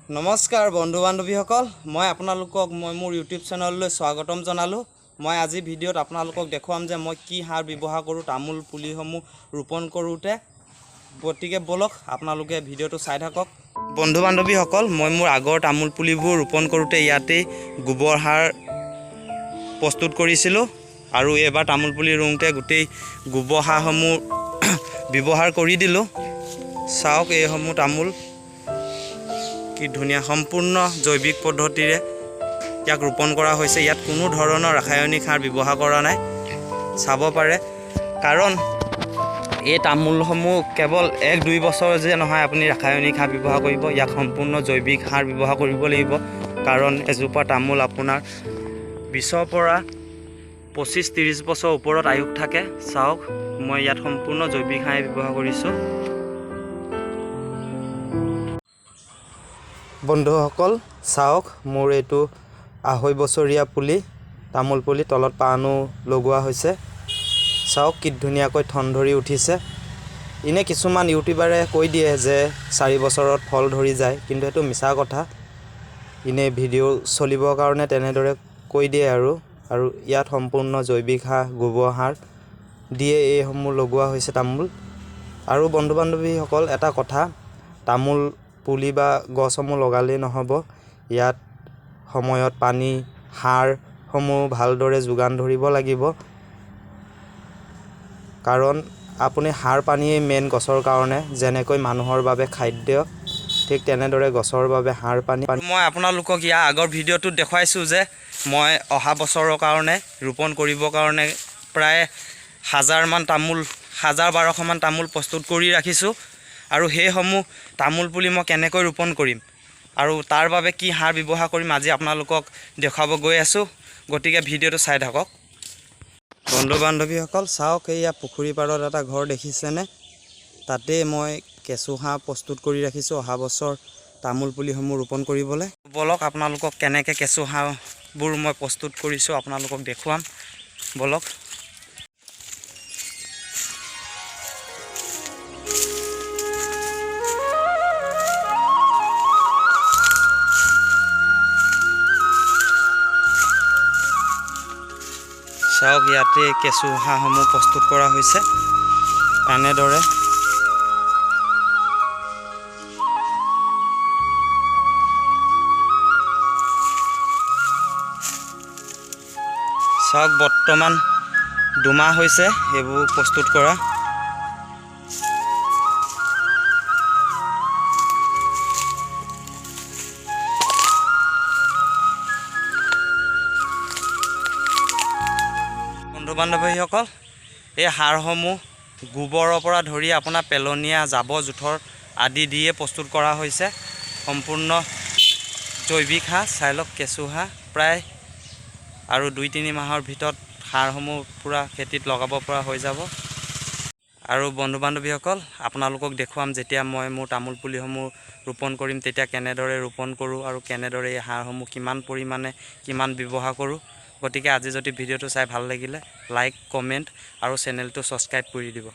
নমস্কাৰ বন্ধু বান্ধৱীসকল, মই আপোনালোকক মই মোৰ ইউটিউব চেনেললৈ স্বাগতম জনালোঁ। মই আজি ভিডিঅ'ত আপোনালোকক দেখুৱাম যে মই কি সাৰ ব্যৱহাৰ কৰোঁ তামোল পুলিসমূহ ৰোপণ কৰোঁতে। গতিকে ব'লক, আপোনালোকে ভিডিঅ'টো চাই থাকক। বন্ধু বান্ধৱীসকল, মই মোৰ আগৰ তামোল পুলিবোৰ ৰোপণ কৰোঁতে ইয়াতেই গোবৰ সাৰ প্ৰস্তুত কৰিছিলোঁ আৰু এইবাৰ তামোল পুলি ৰুওঁতে গোটেই গোবৰ সাৰসমূহ ব্যৱহাৰ কৰি দিলোঁ। চাওক, এইসমূহ তামোল কি ধুনীয়া, সম্পূৰ্ণ জৈৱিক পদ্ধতিৰে ইয়াক ৰোপণ কৰা হৈছে। ইয়াত কোনো ধৰণৰ ৰাসায়নিক সাৰ ব্যৱহাৰ কৰা নাই, চাব পাৰে। কাৰণ এই তামোলসমূহ কেৱল 1-2 বছৰ যে নহয় আপুনি ৰাসায়নিক সাৰ ব্যৱহাৰ কৰিব, ইয়াক সম্পূৰ্ণ জৈৱিক সাৰ ব্যৱহাৰ কৰিব লাগিব। কাৰণ এজোপা তামোল আপোনাৰ 20ৰ পৰা 25-30 বছৰ ওপৰত আয়ুস থাকে। চাওক, মই ইয়াত সম্পূৰ্ণ জৈৱিক সাৰ ব্যৱহাৰ কৰিছোঁ। বন্ধুসকল, চাওক, মোৰ এইটো 2.5 বছৰীয়া পুলি, তামোল পুলি, তলত পাণো লগোৱা হৈছে। চাওক কি ধুনীয়াকৈ ঠন ধৰি উঠিছে। এনে কিছুমান ইউটিউবাৰে কৈ দিয়ে যে 4 বছৰত ফল ধৰি যায়, কিন্তু সেইটো মিছা কথা। এনেই ভিডিঅ' চলিবৰ কাৰণে তেনেদৰে কৈ দিয়ে আৰু ইয়াত সম্পূৰ্ণ জৈৱিক সাৰ, গোবৰ সাৰ দিয়ে এইসমূহ লগোৱা হৈছে তামোল। আৰু বন্ধু বান্ধৱীসকল, এটা কথা, তামোল পুলি বা গছসমূহ লগালেই নহ'ব, ইয়াত সময়ত পানী, সাৰসমূহ ভালদৰে যোগান ধৰিব লাগিব। কাৰণ আপুনি সাৰ পানীয়েই মেইন গছৰ কাৰণে, যেনেকৈ মানুহৰ বাবে খাদ্য, ঠিক তেনেদৰে গছৰ বাবে সাৰ পানী। মই আপোনালোকক ইয়াৰ আগৰ ভিডিঅ'টোত দেখুৱাইছোঁ যে মই অহা বছৰৰ কাৰণে ৰোপণ কৰিবৰ কাৰণে প্ৰায় হাজাৰমান তামোল, 1000-1200মান তামোল প্ৰস্তুত কৰি ৰাখিছোঁ। আৰু সেইসমূহ তামোল পুলি মই কেনেকৈ ৰোপণ কৰিম আৰু তাৰ বাবে কি সাৰ ব্যৱহাৰ কৰিম, আজি আপোনালোকক দেখুৱাব গৈ আছোঁ। গতিকে ভিডিঅ'টো চাই থাকক। বন্ধু বান্ধৱীসকল, চাওক, এইয়া পুখুৰী পাৰত এটা ঘৰ দেখিছেনে? তাতেই মই কেঁচু সাৰ প্ৰস্তুত কৰি ৰাখিছোঁ অহা বছৰ তামোল পুলিসমূহ ৰোপণ কৰিবলৈ। ব'লক, আপোনালোকক কেনেকৈ কেঁচু সাৰবোৰ মই প্ৰস্তুত কৰিছোঁ আপোনালোকক দেখুৱাম, ব'লক। চাওক, ইয়াতে কেঁচু সাৰসমূহ প্ৰস্তুত কৰা হৈছে এনেদৰে। চাওক, বৰ্তমান 2 মাহ হৈছে এইবোৰ প্ৰস্তুত কৰা। বন্ধু বান্ধৱীসকল, এই সাৰসমূহ গোবৰৰ পৰা ধৰি আপোনাৰ পেলনীয়া জাবৰ জোঁথৰ আদি দিয়ে প্ৰস্তুত কৰা হৈছে। সম্পূৰ্ণ জৈৱিক সাৰ। চাই লওক, কেঁচু সাৰ। প্ৰায় আৰু 2-3 মাহৰ ভিতৰত সাৰসমূহ পূৰা খেতিত লগাব পৰা হৈ যাব। আৰু বন্ধু বান্ধৱীসকল, আপোনালোকক দেখুৱাম যেতিয়া মই মোৰ তামোল পুলিসমূহ ৰোপণ কৰিম, তেতিয়া কেনেদৰে ৰোপণ কৰোঁ আৰু কেনেদৰে এই সাৰসমূহ কিমান পৰিমাণে কিমান ব্যৱহাৰ কৰোঁ। গতিকে আজি যদি ভিডিঅ'টো চাই ভাল লাগিলে, লাইক, কমেণ্ট আৰু চেনেলটো ছাবস্ক্ৰাইব কৰি দিব।